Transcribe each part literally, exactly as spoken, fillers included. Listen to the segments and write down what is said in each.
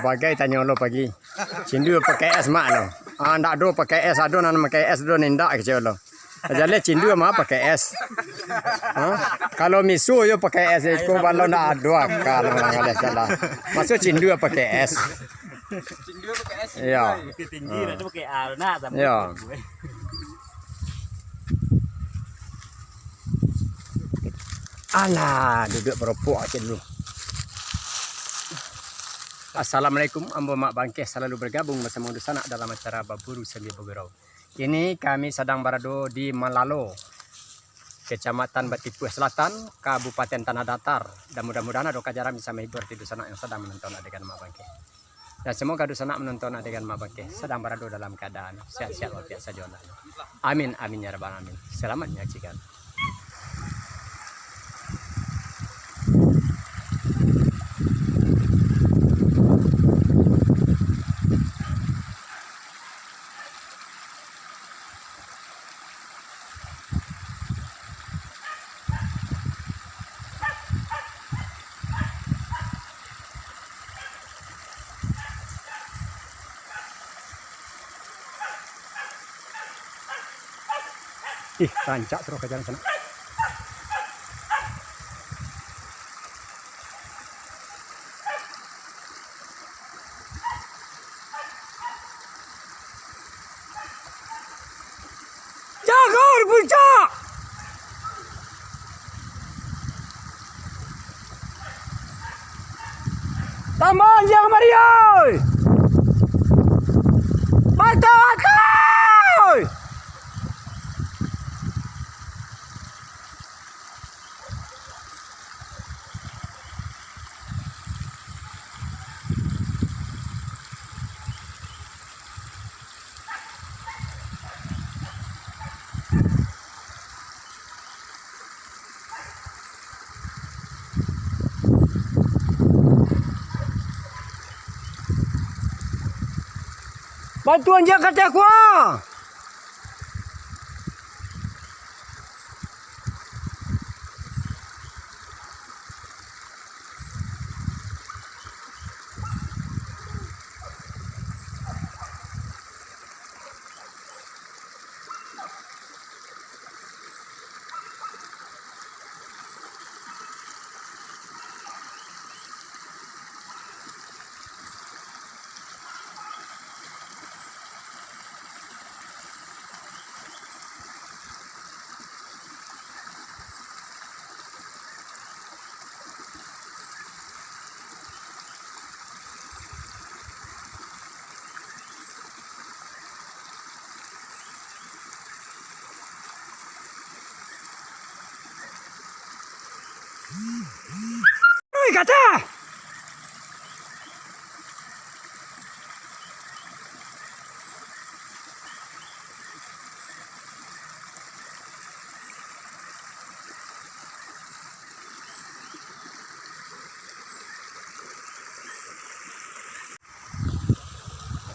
Bagai tanyo lo pagi. Cindua pakai es mak lo. Ah, ndak ado pakai es, ado nan pakai es, ado nan indak kecek lo. Jaleh cindua mah pakai es. Ha? Kalau miso yo pakai es, iko balo ndak ado akal urang aleh salah. Maso cindua pakai es. Cindua pakai es. Iyo. Tinggi, dah tu pakai A, nak, sama. Iyo. Alah, duduak baropok aja dulu. Assalamualaikum, ambo Mak Bangkeh salalu bergabung basamo dunsanak dalam acara Baburu Sambia Bagurau. Kini kami sadang barado di Malalo, Kecamatan Batipuah Selatan, Kabupaten Tanah Datar. Dan mudah-mudahan ado kajaran bisa mahibur ti dunsanak yang sadang manonton adegan Mak Bangkeh. Dan semoga dunsanak manonton adegan Mak Bangkeh sadang barado dalam keadaan sehat-sehat walafiat sajo, anak. Amin, amin, ya rabbal alamin. Selamat menyaksikan. Ih, rancak suruah ka jalan sana. Jago di puncak! Tambah anjiang kamari, oi! Mantap, mantap, oi! Bantuan dia kata aku, ah. Oi, kata!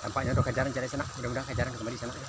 Tampaknyo ado kajaran cari sanak. Mudah-mudahan kajaran kamari sanak, yo.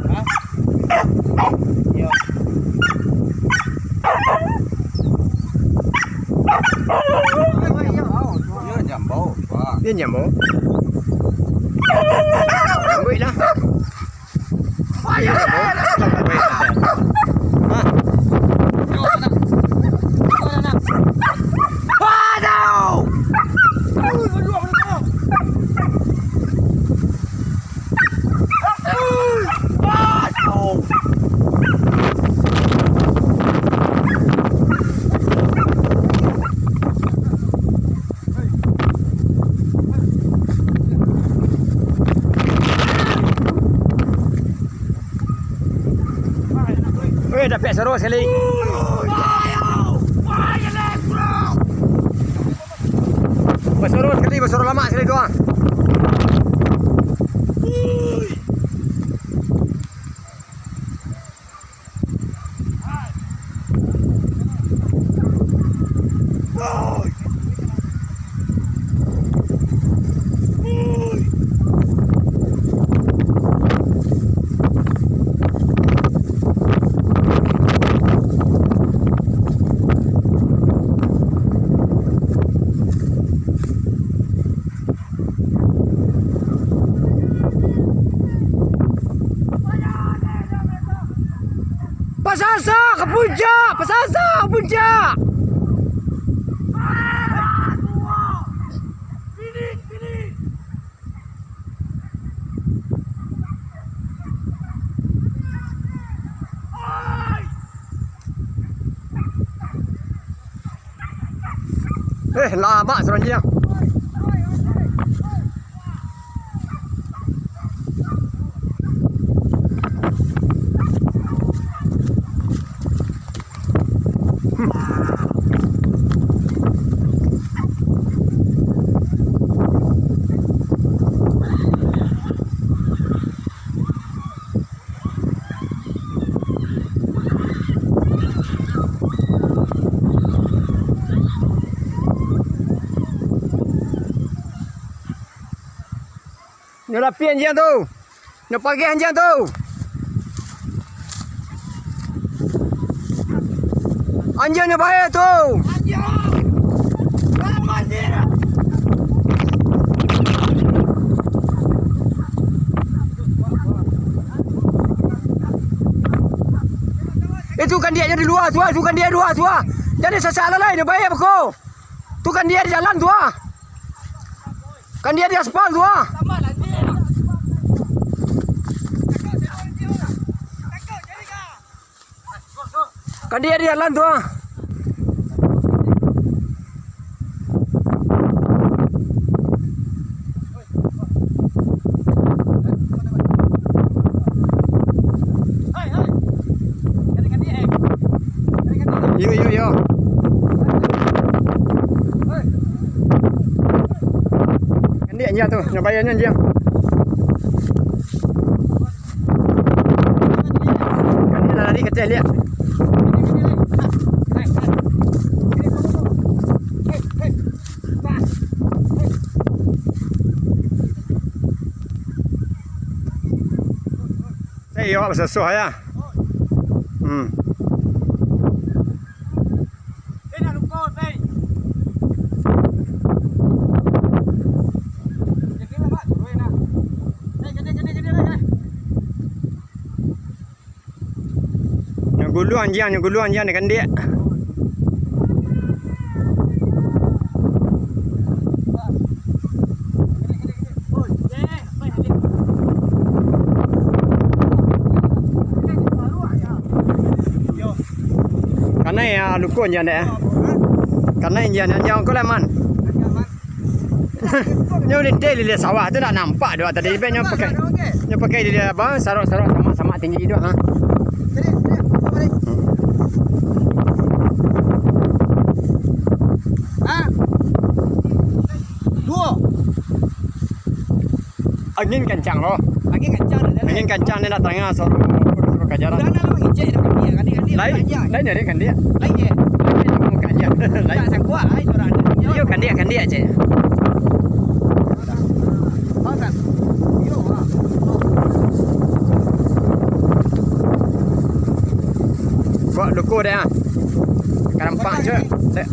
Hah? Iyo. Iyo, nyambau. Wah. Iyo, nyambau. Nyambau lah. Weh, dapek soro sakali. Basoro sakali, basoro lamak sakali tu ah. Pasasak ka puncak! Pasasak ka puncak! Eh, lamak saranjang. Nyo lapih anjiang tu. Nyo pageh anjiang tu. Anjiang nyo bae tu. Itu kandiaknyo di lua tu ah, itu kandiak di lua tu ah. Jan disasak lalai, nyo bae beko. Tu kandiak di dalam tu ah. Kandiak di aspal tu ah. Kandiak di dalam tu ah. Iyo, iyo, iyo. Kandiak anjiang tu, nyo bae nyo anjiang. Kandiak lah lari kateh liak. Saya awak basasuah ya. Hmm. Nyo gulu anjiang, nyo gulu anjiang di kandiak. Kanai ya, luko anjiang dek, eh. Kanai anjiang, anjiang ko lah, man. Nyo di, di liliah sawah tu ndak nampak doh tadi. Ibarat nyo pakai, nyo pakai liliah apa, sarok-sarok samak-samak tinggi tu, ha. Ha? Duo. Angin kancang lo. Angin kancang dah. Angin kancang ni nak tangah soro, soro kajaran. Dah, dah, dah, mangicek dah kandiak, kandiak, kandiak. Lain, bukan anjiang. Lain je. Lain je, bukan anjiang. Lain. Tak sangkut, ai, suara anda. Iyo, kandiak, kandiak je. Luko deh ah. Karampang, cok. Cok.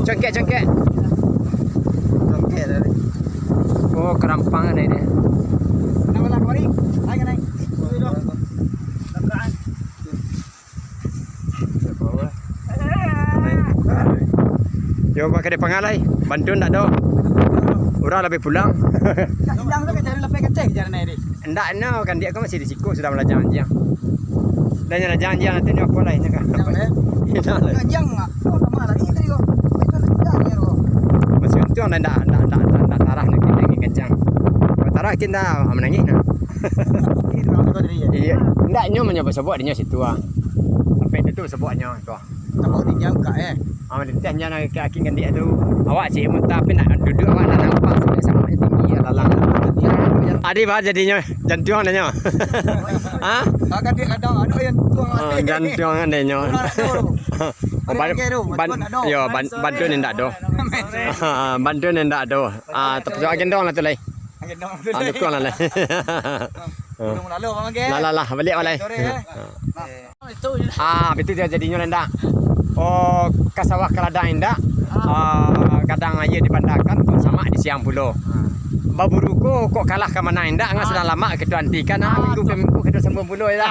Congkek, congkek. Congkek tadi. Oh, karampang ada ini. Naik, naik, naik. Yo, pakai dia pangalai. Bantu ndak doh. Urang labiah pulang. Ndak, ndak, ndak, cari lapeh kacang, cari naik deh. Ndak, no, kan dia kan masih di siko, sudah malajang anjiang. Dah nyo lajang anjiang, nanti nyo apo lai nyo kan. Anjiang, eh? Ndak lai. Anjiang, ah. Oh, sama lagi tadi ko. Itu anjiang, ya, ko. Masih untung lah ndak, ndak, ndak, ndak, ndak tarah nyo kini angin kancang. Kalau tarah kini dah, ah, manangih nah. Ini orang tu tadi, ya? Iya. Ndak, nyo manyo basobok, dinyo situ ah. Sampai itu tu sobok nyo tu. Tambah tinggi angkat, eh. Ah, lintah nyo nak ke aki kandik tu. Awak cik muntah, tapi nak duduk awak nak nampak sampai sama tinggi ya lalang. Adi bah jadinyo, jantuang dah nyo. Ha? Ah, kandik kadang ada yang tuang Ah, hati. Jantuang kan dah nyo. Orang nak tahu. Ban-, Okey tu, ban-, bantuan tak ada. Yo, ban-, bantuan ni ndak doh. Bantuan ni ndak doh. Ah, tapi agen dong lah tu lai. Agen dong tu Ah, lai. Dukung lah lai. Belum lalu, Abang Agen. Lah, lah, lah, balik, balik. Sore, eh. Nah. Ah, betul dia jadinyo ndak. Oh, ka sawah ka ladang indak. Ah, gadang aia dibandakan, kok samak di siang pulo. Baburu ko kok kalah ka manang indak, ngah sadang lamak kito antikan. Ah, minggu ka minggu kito sambung pulo lah.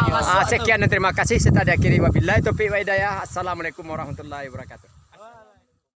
Ah, sekian dan terima kasih serta diakhiri wabillahi taufiq wa hidayah. Assalamualaikum warahmatullahi wabarakatuh.